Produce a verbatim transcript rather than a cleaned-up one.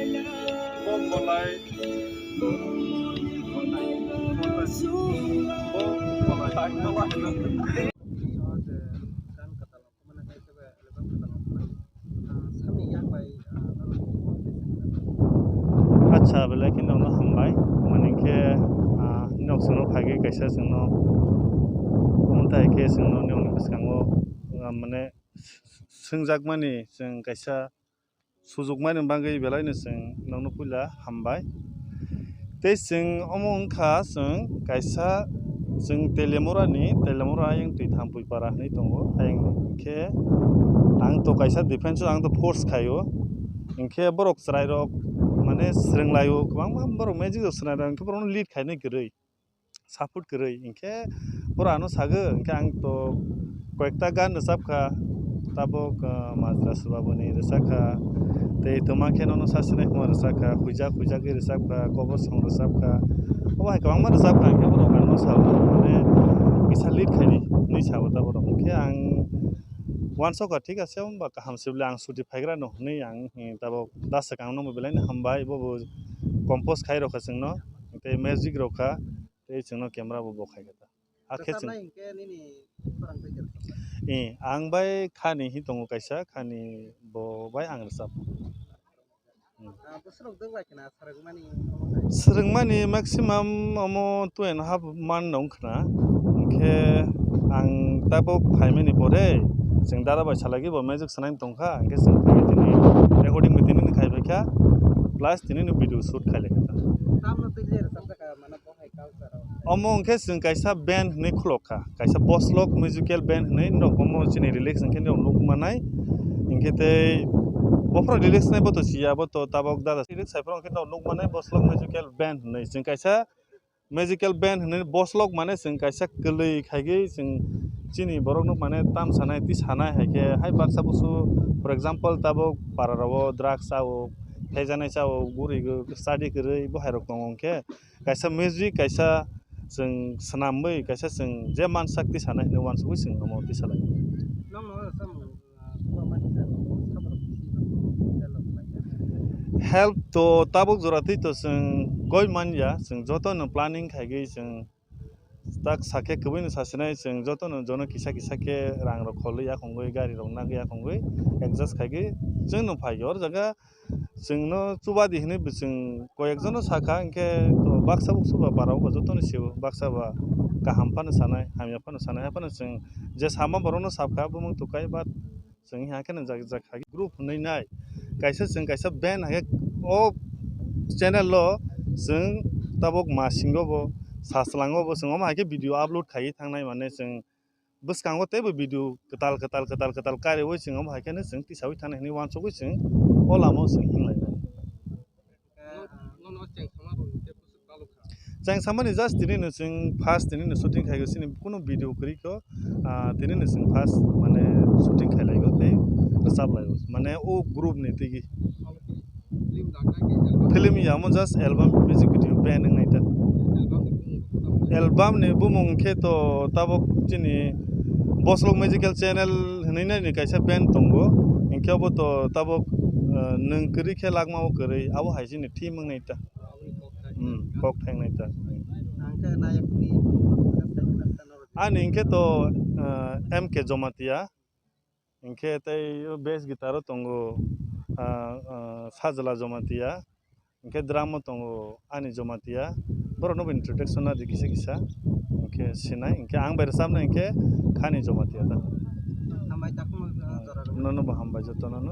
Bom bolai. Bom bolai. Acha, belai kheno no hambai. Mani khe, ah, nok sano phai khe kaisa chwngno, omo tai khe chwngno nini bwskango, ah, mane, swngjakmani chwng kaisa sujukmani bagwi belaino chwng nokno puila hambai. Tei chwng omo wngkha chwng kaisa chwng Telemurani, Telemura ayang twi Thampui para hinwi tongo. Ayang hinkhe ang to kaisa defense o ang to force khaio. Hinkhe borok chwrairok mane swrwnglaio, kwbangma borok music rok swrwnglaio, hinkhe borokno lead khainai kwrwi. Support kwrwi, hinkhe borok ano sago, hinkhe ang to koyekta gan rwchapkha, tabuk, ah, Majra Subaboni rwchapkha, tei twma khe nono sasinai hwnba rwchapkha, huijak huijagwi rwchapkha, kobor song rwchapkha, obo hai kwbangma rwchapkha, hinkhe borok ano sao, mane kisa lead khaidi hinwi sao ta borok, hinkhe ang uansukha, thik ase, wngba kaham se bwle ang chuti phaigrano hinwi ang, eh, tabuk da swkang no belaino hambai, bobo compose khai rokha chwngno, tei music rokha. Tei chwngno camera bo bo khai kha ta. Hakhe chwng Rwchapnai hinkhe nini khorang twi khe rwchapnai? Eh, ang bai khani hi tongo kaisa, khani bo bai ang rwchap. Hmm. Ah, bwswk rok dwk lai khna swrwngmani omo hai? Swrwngmani maximum omo two and half month no wngkhna. Hinkhe ang tabuk phaimani pore chwng dada bai salai bo music swnai tongkha, hinkhe chwng phai tini recording bo tini khai phaikha, plus tini video shoot khai lai kha ta. Tamno twi le rwchapjak kha, mane Omo hwnkhe chwng kaisa band hinwi khulok kha, kaisa Boslok musical band hinwi norok omo chini release hwnkhe norok nukmanai. Hinkhe tei bophoro release khnai bo to siya, bo to tabok dada release sai phuru hwnkhe norok nukmanai Boslok musical band hinwi. Chwng kaisa musical band hinwi Boslok mane chwng kaisa kwlwi khaigwi chwng chini borokno mane tam sanai twi sanai hai khe hai baksa busu, for example, tabok para rogo drugs chao, thaijanai chao, guri go study kwrwi bo hai rok tongo hinkhe. Kaisa music, kaisa chwng swnamwi, kaisa chwng je mansak tisa nai hinwi uansugwi chwng omo tisa lai. Nokno samung, ah, bubamanisa saborok bisi help to tabuk jora twi to chwng goi manya, chwng jotono planning khaigwi chwng tak sakhe kwbwino sasinai, chwng jotono jono kisa kisa khe rang rok kholwi yakhungwi, gari rok nagwi yakhungwi adjust khaigwi chwngno phaio. Oro jaga Chwngno chubadi hinwi bo chwng koyekjono sakha, hinkhe to baksa buksu ba para o ba jotono sio, baksa ba kaham phano sanai, hamya phano sanai, hai phano chwng je sama borokno sakha, bumung tukai ba chwng hakhe no jak jak hai group hinwi nai. Kaisa chwng kaisa band hai o channel o chwng tabuk masingo bo sachwlango bo chwng omo hai khe video upload khaiwi thangnai, mane chwng bwskango teibo video kwtal kwtal kwtal kwtal kariui chwng omo hai kheno chwng tisaui thani hinwi uansugui chwng o lama o chwng hinglai mani. Chwng samani just tini no chwng first tini no shooting khaio, chini kunu video kwrwi kho, ah, tini no chwng first mane shooting khailaigo tei rwchap laigo mane o group ni tigi. Film ya, omo just album music video band wng nai ta. Album ni bumung khe to tabuk chini Boslok Magical Channel hinwi nai ni kaisa band tongo, hinkhe obo to tabuk, eh, nwng kwrwi khe lakma o kwrwi, abo hai chini theme wng nai ta. Hmm, kok thang nai ta. Ani hinkhe to, eh, M K Jamatia. Hinkhe tei o bass guitar o tongo, ah, ah, Sajla Jamatia, hinkhe drum o tongo Ani Jamatia, borokno bo introduction nadi kisa kisa, hinkhe sinai, hinkhe ang bai rwchapnai hinkhe Khani Jamatia ta. Hambai, takhuk no, ah, jora rwmani. Nono bo hambai jotono no.